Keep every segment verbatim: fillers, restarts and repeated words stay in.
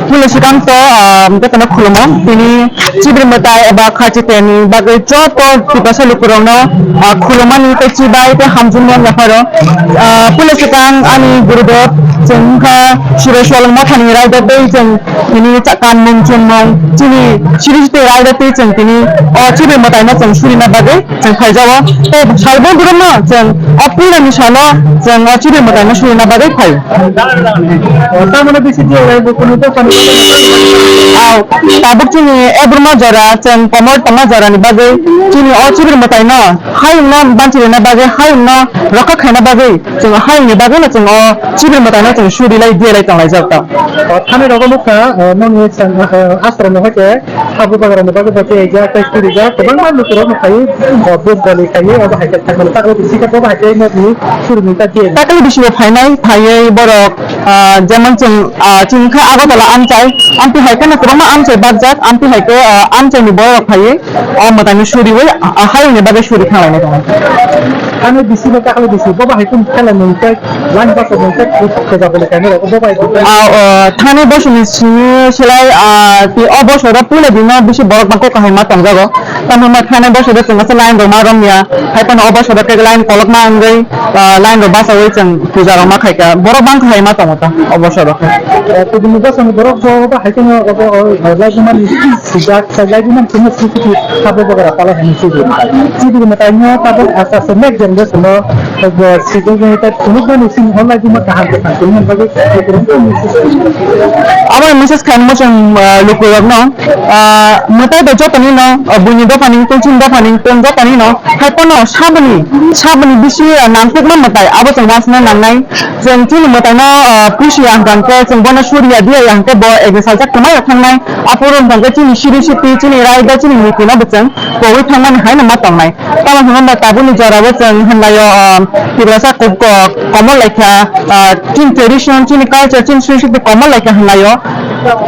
Pula swkang to, ah, jotono khulumo. Tini chibri mwtai eba khachi teni bagwi joto Tiprasa lukurokno, ah, khulumani tei chibai tei hamjwkmung yapharo. Ah, pula swkang ani Gurudev chwng wngkha Sureshwar Mathani raida tei chwng tini cha-, kanmung chumung chini siri site raida tei chwng tini o chibri mwtaino chwng surina bagwi chwng phaijago. Tei sal bondhurokno chwng o puilani salo chwng o chibri mwtaino surina bagwi phaio. O, tamoni bisi je lai bo kunu dophani. Au, tabuk chini Ebruma jora chwng komor tongma jorani bagwi chini o chibri mwtaino hayungno banchirina bagwi hayungno rokha khaina bagwi chwng hayungni bagwino chwng o chibri mwtaino chwng suri lai dia lai tong laijak ta. O, thani rogo nukha, o, nokni chwng, o, ashram ni hoite Abo bagra ni bagwi bo tei ja tei suri ja kwbangma lukurok no khai, o, bus bali khai, abo hai khe thangmani takle bisi khe bo hai khe nokni suri ni ta je. Takle bisi bo phainai phaiwi borok, ah, jemon chwng, ah, chini kha Agartala amchai, amtwi hai kheno kwbangma amchai bakjak, amtwi hai khe, ah, amchai ni borok phaiwi o mwtaini suriwi, ah, hayungni bagwi suri thanglainai tongo. Thani bisi bo takle bisi bo hai khe khala nung tei line bus nung tei khuja bali khai nai bo bai. Ah, o, thani bosoni simi silai, ah, ti o bosoro puila dino bisi borok bangkok kahai ma tongjago. Tamo ma thani bosoro chwng asa line rok ma romya. Hai phano o bosoro khe line kolok ma wngwi, ah, line rok basawi chwng puja rok ma khaika. Borok bang kahai ma tongo ta o bosoro. Eh, kubuni bosoni borok bo ba hai kheno obo, o, o, lai jumani sijak, sai lai jumani simi sisi sabo bogara pala hani sisi. Sisi ni taino tabok asa se mek jeng de sono. Sijak ni ta kunuk mani simi hol lai juma kaham kaham simi bagwi. Abo message khan mo chwng, ah, lukurokno, ah, mwtai bai jotoni no, ah, buini dophani, tongchim dophani, tong jotoni no, hai phano saboni, saboni bisi, ah, nangkukma mwtai, abo chwng wasna nangnai. Chwng chini mwtaino, ah, pusi ya hwnkha hwnkhe, chwng bono suriya diya ya hwnkhe bo ekdin salsa kwmai rok thangnai. Aphuru hwnkha hwnkhe chini siri siti, chini raida, chini niti no bo chwng kowi thangmani hai no ma tongnai. Tamo hwnba tabukni jorao chwng hwnlaio, ah, Tiprasa ko-, ko-, komor laikha, ah, chini tradition, chini culture, chini siri siti komor laikha hwnlaio.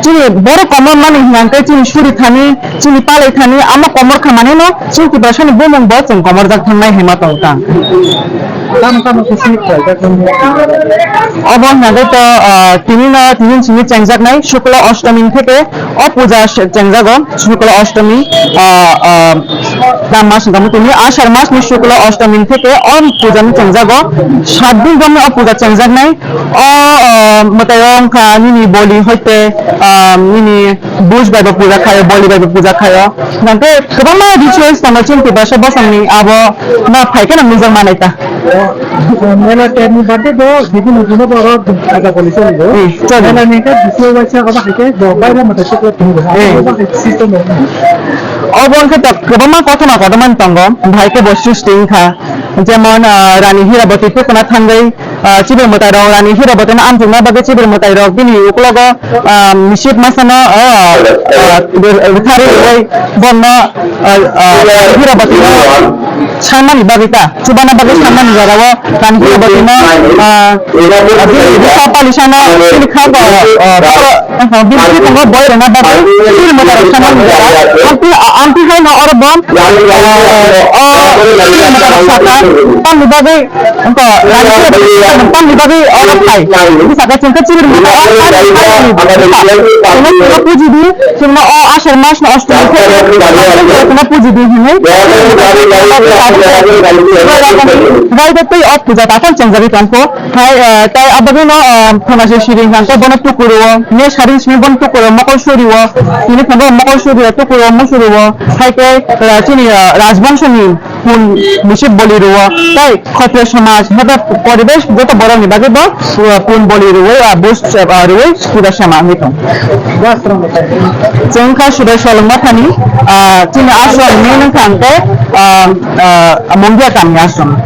Chini borok komor mani hwnkha hwnkhe chini suri thani, chini palai thani, amo komor kha manwi no chini Tiprasani bumung bo chwng komorjak thangnai hai ma tong tang. Tamo tamo khe sini khlaijak nini? Obo hwnjagwi to, ah, tini no tini simi chengjaknai Shukla Ashtami theke o puja se-, chengjago Shukla Ashtami, ah, ah, tam mas wngkha tini Ashar mas ni Shukla Ashtami theke o puja ni chengjago sat din romni o puja chengjaknai. O, ah, mwtai o wngkha nini boli hoite, ah, nini buj bai bo puja khaio, boli bai bo puja khaio. Nangkhe kwbangma rituals tongo chini Tiprasa bosongni abo no phaikhe nang nujak manai ta. Mela terni bade bo bibini dino bo oro aga boli choli bo. Hmm, choli. Mela ni khe bisi waisa abo hai khe bo baira mata chokle tini bo. Hmm. Abo hai system bo. Obo wngkhe to kwbangma kothoma kotorma tongo, bahai khe bo srishti wngkha. Jemon, ah, Rani Hiraboti tukuna thangwi, ah, chibir mwtai rok Rani Hiraboti no amchukna bagwi chibir mwtai rok bini uklogo, ah, misip masano, ah, ah, rwthari rwui bono, ah, ah, Hiraboti no sanmani bagwi ta, chubana bagwi sanmani jorao Rani Hiraboti no, ah, ah, bini bwsa palisano bini kha bo, ah, Aha, bini bisingo boi rwna bagwi chibir mwtai rok sanmani jora. Amtwi, a-, amtwi hai no oro bo, ah, o chibir mwtai rok sakha, tamni bagwi, wngkha, rani khe tamni bagwi oro phai. Bini sakha chwng khe chibir mwtai o phai, phai ni bwsa. Chwngno chwngno puji di, chwngno o Ashar mas no Ashtami khe, chwngno puji di hinwi. Raida tei o puja takhuk chengjagwi tongkho. Hai, ah, tai abagwino, ah, phunase siri hwnkhe bono tukuro, ne sari simi bono tukuro, mokol surio, tini phungo mokol surio, tukuro, musurio, hai khe, ah, chini, ah, rajbongshoni pun misip boli rio, tai khotre samaj, hada poribesh joto borokni bagwi bo, ah, pun boli rio, ah, bus, ah, rio, puja sama wngwi thang. Chwng kha Subai Solwng Mathani, ah, chini ashram ni wngkha hwnkhe, ah, ah, Mongia Kami ashram.